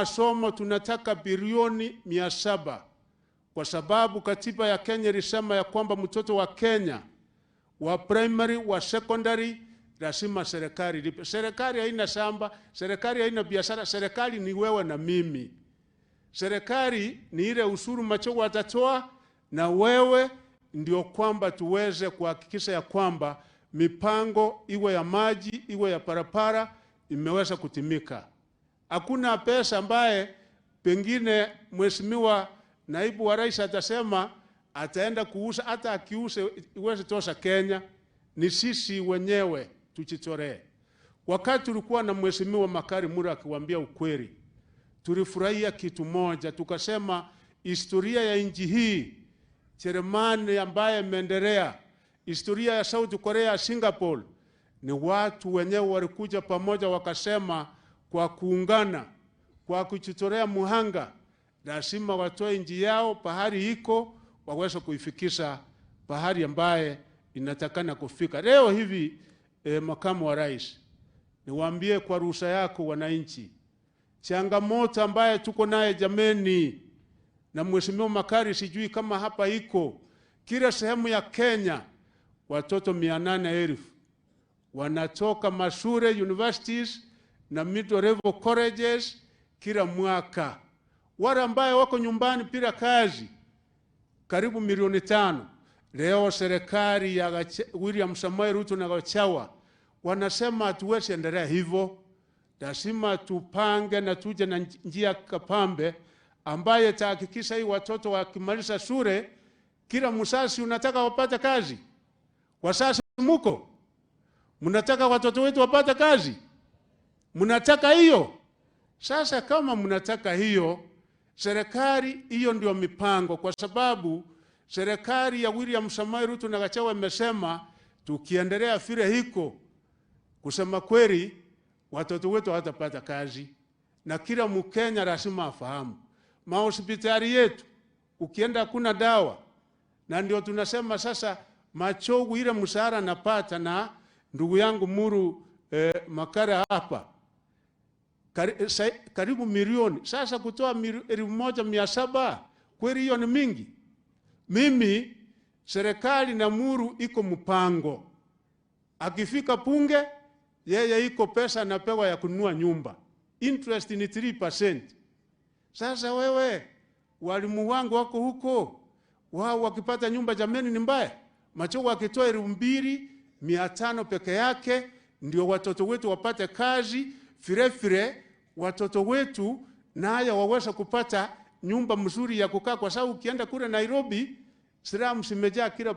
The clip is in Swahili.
Masomo tunataka bilioni 700 kwa sababu katiba ya Kenya ilisema ya kwamba mtoto wa Kenya wa primary wa secondary lazima serikali ilipe. Serikali haina shamba, serikali haina biashara, serikali ni wewe na mimi. Serikali ni ile ushuru Machogu atatoa na wewe, ndio kwamba tuweze kuhakikisha ya kwamba mipango iwe ya maji iwe ya barabara imeweza kutimika. Hakuna pesa ambaye pengine mheshimiwa naibu wa rais atasema ataenda kuuza, hata akiuza iweze tosha Kenya. Ni sisi wenyewe tujitolee. Wakati tulikuwa na mheshimiwa Makari Mura akiwaambia ukweli, tulifurahia kitu moja, tukasema historia ya nchi hii, Jerumani ambaye imeendelea, historia ya South Korea, Singapore, ni watu wenyewe walikuja pamoja wakasema kwa kuungana, kwa kujitolea muhanga, lazima watoe nchi yao pahali iko waweze kuifikisha pahali ambaye inatakana kufika. Leo hivi makamu wa rais, niwaambie kwa ruhusa yako wananchi, changamoto ambaye tuko naye jameni, na mheshimiwa Makari sijui kama hapa iko, kila sehemu ya Kenya watoto 800,000 wanatoka mashule universities na middle level colleges kila mwaka. Wale ambaye wako nyumbani bila kazi karibu milioni 5. Leo serikali ya William Samoei Ruto na Gachagua wanasema hatuwezi endelea hivyo, lazima tupange na tuje na njia kapambe ambaye itahakikisha hii watoto wakimaliza shule, kila mzazi unataka wapate kazi. Wazazi muko mnataka watoto wetu wapate kazi? Mnataka hiyo? Sasa kama mnataka hiyo, serikali hiyo ndio mipango, kwa sababu serikali ya William Samoei Ruto na Gachagua imesema tukiendelea vile hiko, kusema kweli watoto wetu hawatapata kazi, na kila Mkenya lazima afahamu mahospitali yetu ukienda hakuna dawa, na ndio tunasema sasa Machogu ile mshahara napata na ndugu yangu Muru Makara hapa karibu milioni. Sasa kutoa 1,700 kweli hiyo ni mingi? Mimi serikali na Muru iko mpango, akifika punge yeye iko pesa anapewa ya kununua nyumba, interest ni 3%. Sasa wewe walimu wangu wako huko, wao wakipata nyumba jameni ni mbaya. Machogu akitoa 2,500 peke yake ndio watoto wetu wapate kazi, vile vile watoto wetu nayo waweza kupata nyumba mzuri ya kukaa, kwa sababu ukienda kule Nairobi slums imejaa kila